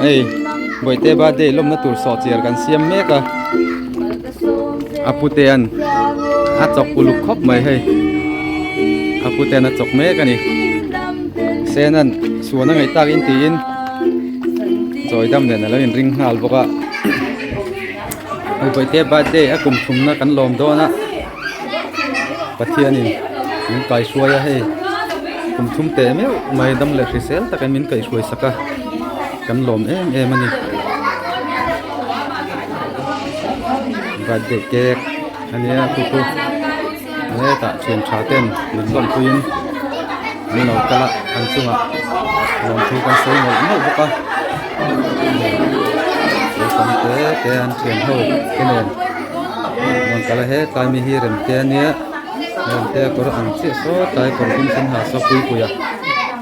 Hei Bawihte birthday lawmna tur sawhchiar kan siam mek a a putea'n a chawk uluk khawp mai hei a putea'n a chawk mek a ni sena'n chhuan a ngaih takin tiin chawi dam nen a lo inring nghal bawk a hei Bawihte birthday a kum thumna kan lawm dawn a Pathianin min kaihruai a hei kum thum teh meuh mai dam leh hrisel takin min kaihruai sak a kan lawm em em a ni birthday cake a nia chu chu hetah thian tha ten min lawmpuiin an lo kal a an chungah lawmthu kan sawi mawlh mawlh bawk a naupang te te an thian ho te nen. Rawn kal a hetlai mi hi remte a nia remte a kawr ang chiah saw tlai kawr dum sen ha saw pui pui a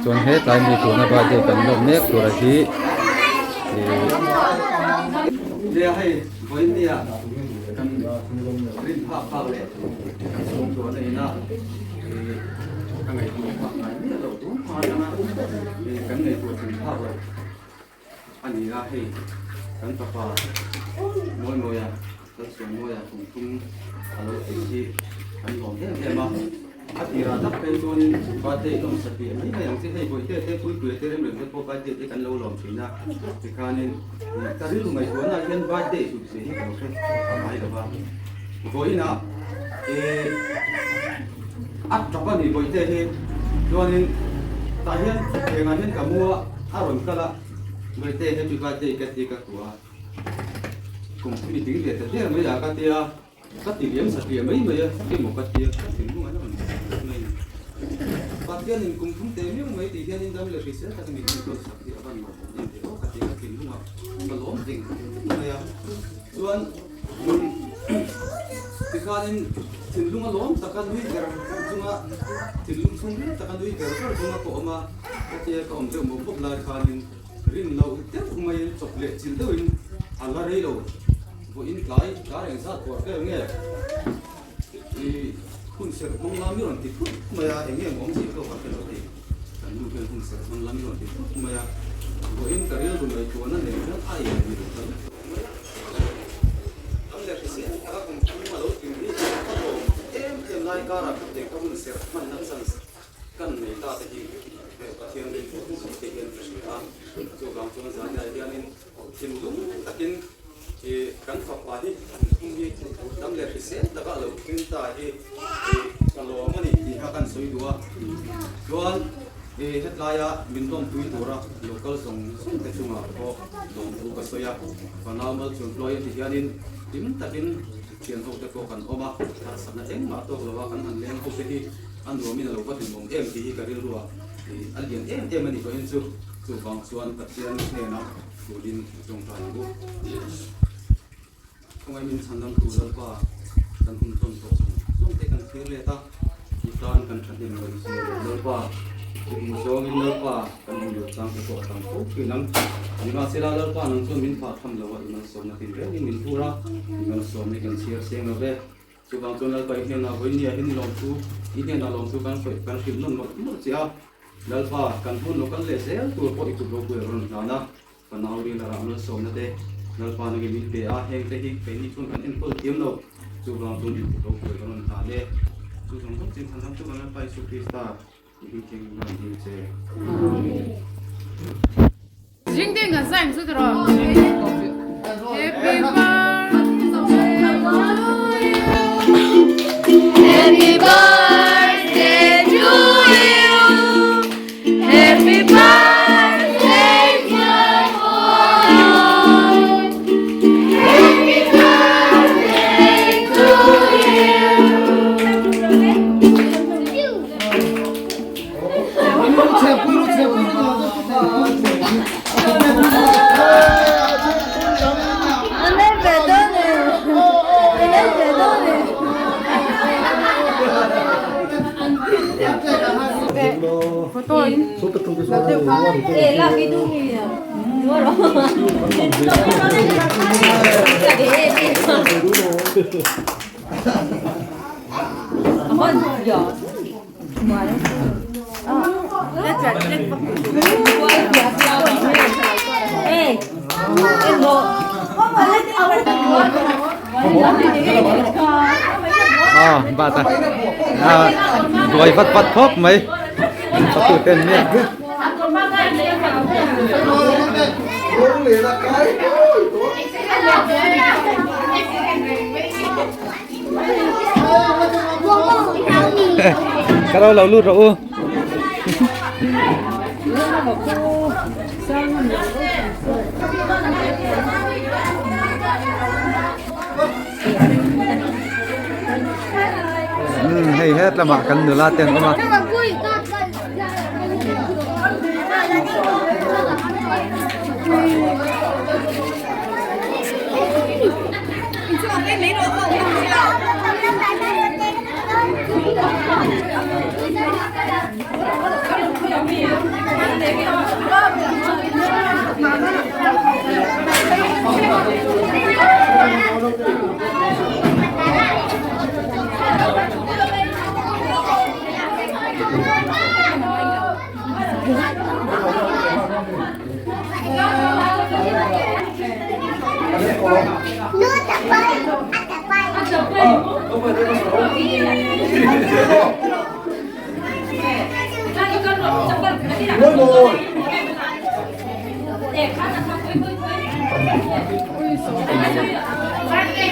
chuan hetlai mi tuna birthday kan lawm mek tur a hi ihh nia hei vawinia kan rin phak phak leh kan chhung tur a ina ihh ka ngaihtuah phak ngai miah loh tun hma atanga ihh kan ngaihtuah thin phak loh. A ni a, hei kan fapa Mawimawia Lalsuanmawia kum thum a lo tih hi kan lawm em em a. A tirah tak phei chuanin birthday lawm satliah mai mai ang che, hei bawihte te Puipuia te Remrem te pawh birthday te kan lo lawm thin a, tikhanin ka rilru ngaihtuahna ah hian birthday hlut zia hi ka lo hre ngai lo va. Vawiinah eh a tap a ni bawihte hi chuanin tah hian thuthlengah hian ka mu a. A rawn kal a, Mawite happy birthday ka ti ka kuah a, kum chu i ding ve ta der mai a ka ti a, ka ti liam satliah mai mai a, emaw ka ti a, ka thinlung an rawn zet mai a ni. Pathianin kum thum teh miau mai tih hianin dam leh hrisel taka min enkawl sak hi a van lawmawm em ve aw ka ti a, ka thinlungah ka lawm veng veng mai a, chuan tikhanin thinlung a lawm taka nui ver ver chunga thinlung chhungril taka nui ver ver chunga ka awm a. Hetia ka awm deuh mawp mawp lai khanin rin loh deuh maiin chawp leh chilh deuhin a la rei lo. Vawiin tlai dar engzat buar vel nge i hun serh hmang lam i rawn ti phut mai a, eng nge awm zia pawh ka hre lo hei. Kan nu hian hun serh hmang lam i rawn ti phut mai a, vawiin ka rilru ngaihtuahna nen hian a in mil ta lutuk mai a. Tam leh hrisel taka kum thum a lo tling hi ka lawm em em lai karah ka teh ka hun serh hmanna chance Kan nei ta te hi Pathian rin pawh ni te hian ka hria a, chuvang chuan zaniah hianin thinlung takin kan fapa hi thum hi dam leh hrisel taka a lo thleng ta hi ka lawm a ni tih kha kan sawi duh a. Chuan hetlaia min lawmpui tura local zawng zawng te chungah pawh lawmthu ka sawi a, fanau malchung hluai a ti hianin hlim takin thian ho te pawh kan awm a, harsatna engmah tawk lova kan han leng ho te hi A nuamin a lo va hlimawm em tih hi ka rilru a, a lian em em a ni pawhin chu chuvang chuan Pathian hnenah tulin tawngtai ang u. Khawngaih min chhan dam tu Lalpa kan hun tawn tawh zawng zawng te kan thlir let a, i tan kan thahnem lo zia leh Lalpa i hmu zawngin Lalpa kan awm lo chang te pawh a tam fo thin ang. Nimahsela Lalpa nang chuan min phah tham lo a, i malsawmna tinrengin min phur a, i malsawmna hi kan chhiar seng lo ve. Chuvang chuan Lalpa i hnenah vawinia hi ni lawm chu, i hnenah lawm chu kan sawi kan hrilh nawn mawlh mawlh che a. Lalpa, kan hmun lo kal leh zel tur pawh i kut ropui a rawn hlan a, ka nau ril a rah malsawmna te Lalpa nangin min pe a, heng te hi keini chuan kan enkawl thiam lo, chuvang chuan i kut ropui a rawn hlan e. Chu zawng zawng chin chhan chu kan Lalpa Isu Krista i hming thing rawn dil che. Amen. Jing ding a zain chu tiraw. Happy birthday to you. Happy birthday to you. Happy birthday dear boy. Happy birthday to you. Ah, bata. Ah, buai vat vat khawp mai. Patu ten nia. Ka lo lo lut rawh u. Hei het lamah kan nula te an awm a.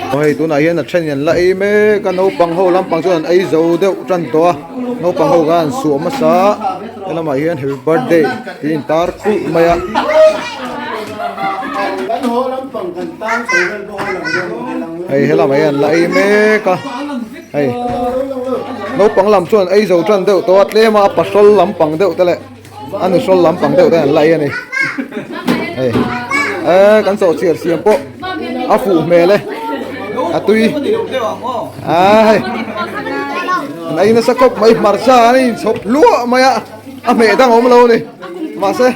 Hei tunah hian a then an la ei mek a naupang ho lampang chuan an ei zo deuh tan tawh a naupang ho khan an suah hmasa a helamah hian happy birthday tih a intar kulh mai a. Hei helamah hian an la ei mek a hei naupang lam chuan an ei zo tan deuh tawh a tlem a a pasal lampang deuh te leh a nuhrawl lampang deuh te an la ei a ni hei eee kan sawhchiar siam pawh a fuh hmel e a tui aa hei an ei nasa khawp mai hmarcha an inchhawp hluah mai a a hmeh dang a awm lo a ni mahse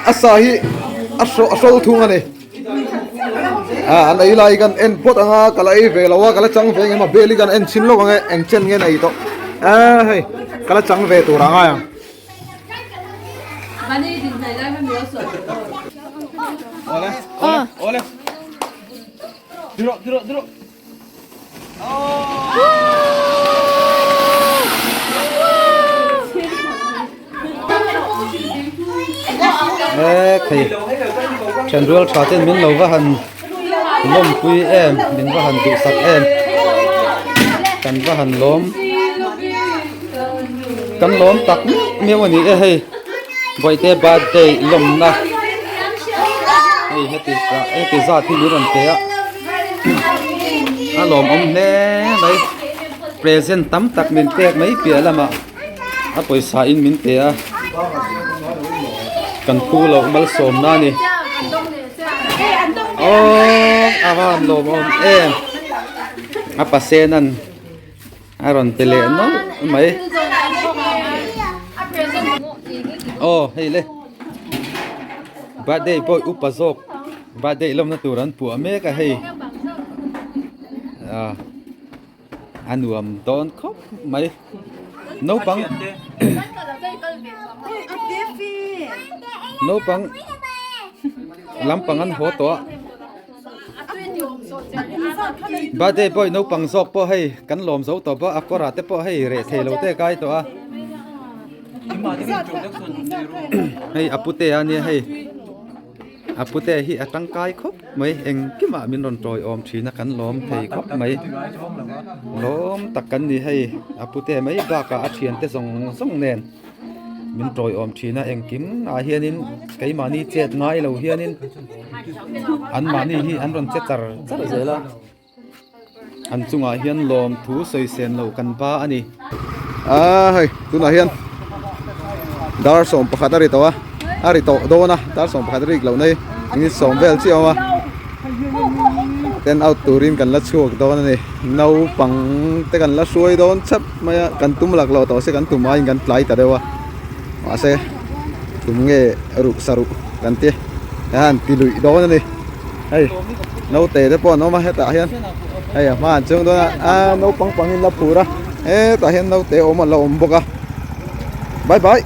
a sa hi a hraw a hrawl thung a ni ah an ei lai kan en phawt ang a ka la ei ve lo a ka la chang ve ang em a bel hi kan en chhin lawk ang e eng chen nge an ei tawh aa hei ka la chang ve tur ang a ngai ang. Hei thenrual tha ten min lo va han lawmpui em min va han duhsak em kan va han lawm kan lawm tak meuh meuh a ni e hei bawihte birthday lawmna hei heti heti zat hi min rawn pe a a lawmawm hle mai present tam tak min pek mai piah lamah a pawisa in min pe a kan phu loh malsawmna a ni aww a van lawmawm em a pasen an a rawn pe leh nawlh mai aw hei le birthday pawh upa zawk birthday lawmna tur an puah mek a hei ah a nuam dawn khawp mai naupang naupang lampang an haw tawh a. Birthday boy naupang zawk pawh hei kan lawm zo tawh bawk a kawrah te pawh hei reh thei lo te a kai tawh a hei a pute a nia hei a pute hi a tangkai khawp mai engkimah min rawn tawiawm thin a kan lawm thei khawp mai lawm tak kan ni hei a pute mai bakah a thiante zawng zawng nen. Min tawiawm thin a engkim ah hianin keimahni chet ngai lo hianin anmahni hi an rawn che char char zel a an chungah hian lawmthu sawi sen loh kan ba a ni. Aa hei tunah hian dar 11 a ri tawh a a ri tawh dawn a dar 11 a rik loh na hi minute 10 vel chiah a awm a. Ten out turin kan la chhuak dawn a ni naupang te kan la hruai dawn chap mai a kan tum lak loh tawh se kan tum aiin kan tlai ta deuh a mahse tum nge ruh sa ruh kan ti hian ti luih dawn a ni hei naute te pawh an awm a hetah hian hei a hma an chuang dawn a aa naupang pangin la phur a hetah hian naute awm a la awm bawk a bye bye.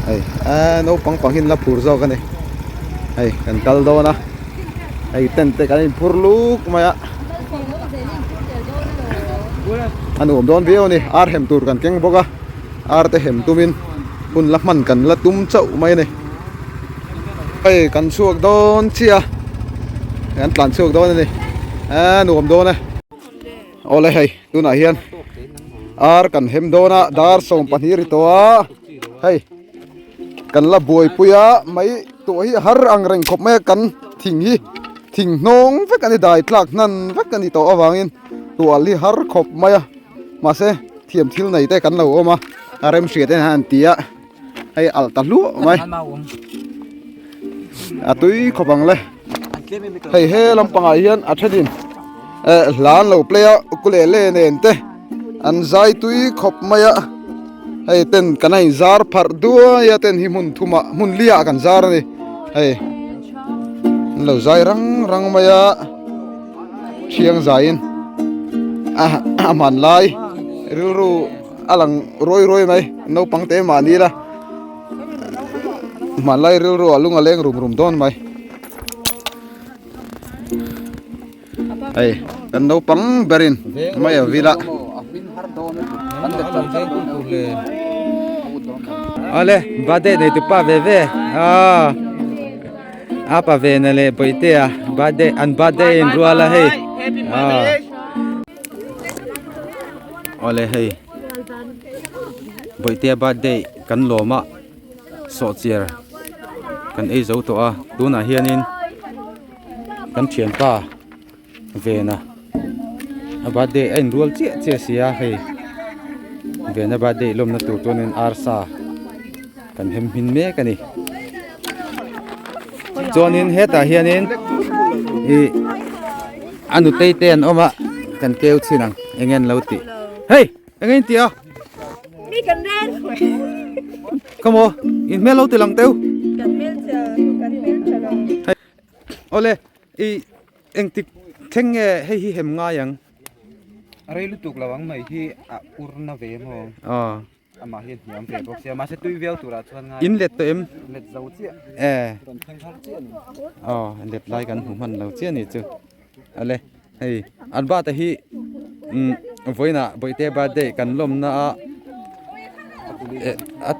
Hei eee naupang pang hi an la phur zawk a ni hei kan kal dawn a hei tent te kan inphur luk mai a a nuam dawn viau a ni ar hem tur kan keng bawk a ar te hem tumin hun la hman kan la tum chauh mai a ni hei kan chhuak dawn chiah a kan tlan chhuak dawn a ni eee nuam dawn e. Awle hei tunah hian ar kan hem dawn a dar 12 ri tawh a hei kan la buaipui a mai tawh hi har ang reng khawp mai a kan thing hi thing hnawng vek a ni dai tlak hnan vek a ni tawh avangin tual hi har khawp mai a mahse thiam thil nei te kan lo awm a a remhriat en han ti a hei alh ta hluah mai a tui khawp ang le hei he lampangah hian a thenin eh hla an lo play a ukulele nen te an zai tui khawp mai a hei ten kan a inzar pharh duai a ten hi hmun thumah hmun liah kan zar a ni hei an lo zai rang rang mai a thiang zaiin a a hmanlai rilru a lang ruai ruai mai naupang te mahni ila hmanlai rilru a lung a leng rum rum dawn mai hei kan naupang berin mai a vil a awle birthday nei tupa ve ve aw apa ve na leh bawihtea birthday an birthday in rual a hei aw awle hei bawihtea birthday kan lawm a sawhchiar kan ei zo tawh a tunah hianin kan thianpa vena a birthday a inrual chiah chiah si a hei vena birthday lawmna tur chuanin arsa kan hem hmin mek a ni chuanin hetah hianin ih a nutei te an awm a kan keu chhin ang eng nge an lo tih hei eng nge in tih a Mi kan ren Come on in hmel lo ti lang teu kan hmel cha kan hmel tha lo Awle i engtik thleng nge hei hi hem ngai ang Rei lutuk lo ang mai hi a urna ve maw Aw Amah hi a hniam ve bawk sia mahse tui viau turah chuan ngai In let tawh em? Let zo chiah Eh rawn thleng thar chiah a ni. Aw let lai kan hmu hman lo chiah a ni chu. Ale hei an bata hi umm vawiinah bawihte birthday kan lawmna a eh a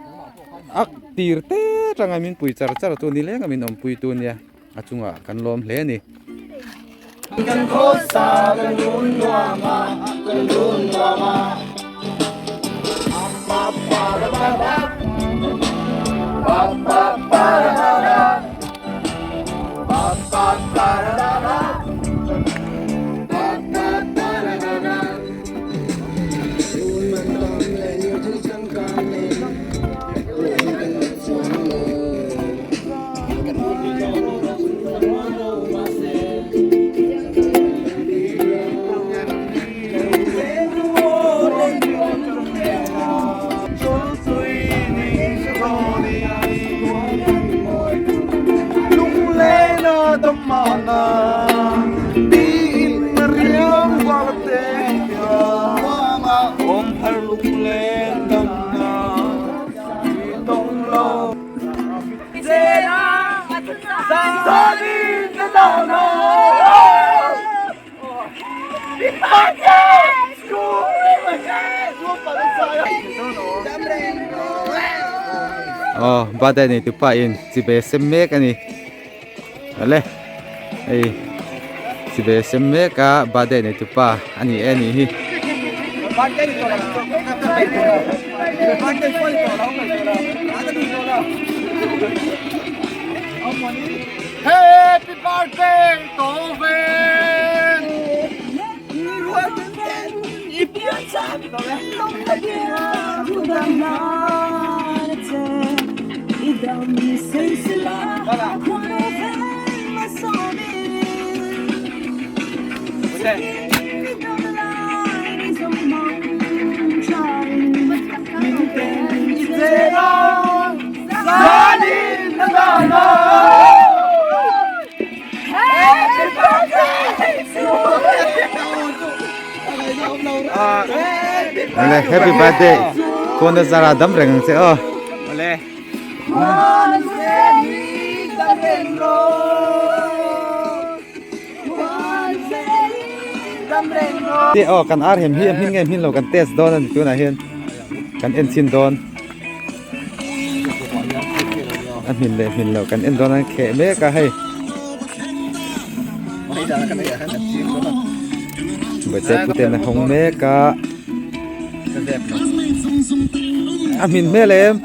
a tir te atanga min pui char char chu ni leng a min awmpui tu ania a chungah kan lawm hle a ni. Aw birthday nei tupa in chibai a sem mek a ni awle hei chibai a sem mek a birthday nei tupa a ni e anih hi. Happy birthday Toven Happy birthday kona zara dam reng ang che aw Ole. Te aw kan ar hem hi a hmin nge hmin lo kan test dawn a ni tunah hian kan en chhin dawn a hmin leh hmin lo kan en dawn a kheh mek a hei bawihte puten a hawng mek a a hmin hmel em.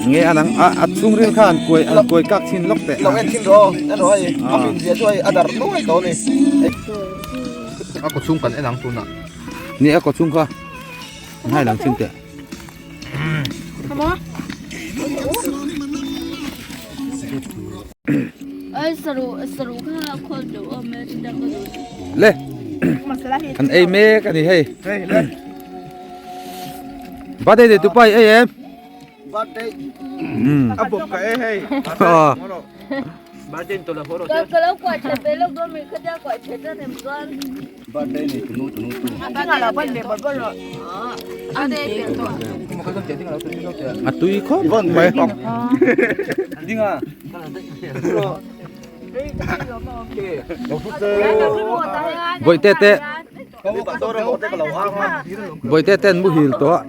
Nge a nang a a chhungril kha an kuai an kuai kak thin lawk teh. Lo en thin rawh en rawh hei a hmin zia chu hei a darh nuai tawh a ni. A kaw chhung kan en ang tunah. Ni a kaw chhung kha an hai lang thin teh. Le an ei mek a ni hei. Birthday nei tu pa i ei em? Birthday. Um. A bawp ka ei hei. Aw. Birthday ni tawh lo haw rawh Ka lo kuah that ve lawk dawn mai khatia kuah that a nem chuan. Birthday nei tu nu tu nu tu. A tui khawp mai. Dinga. Bawihte te Bawihte te an muhil tawh a.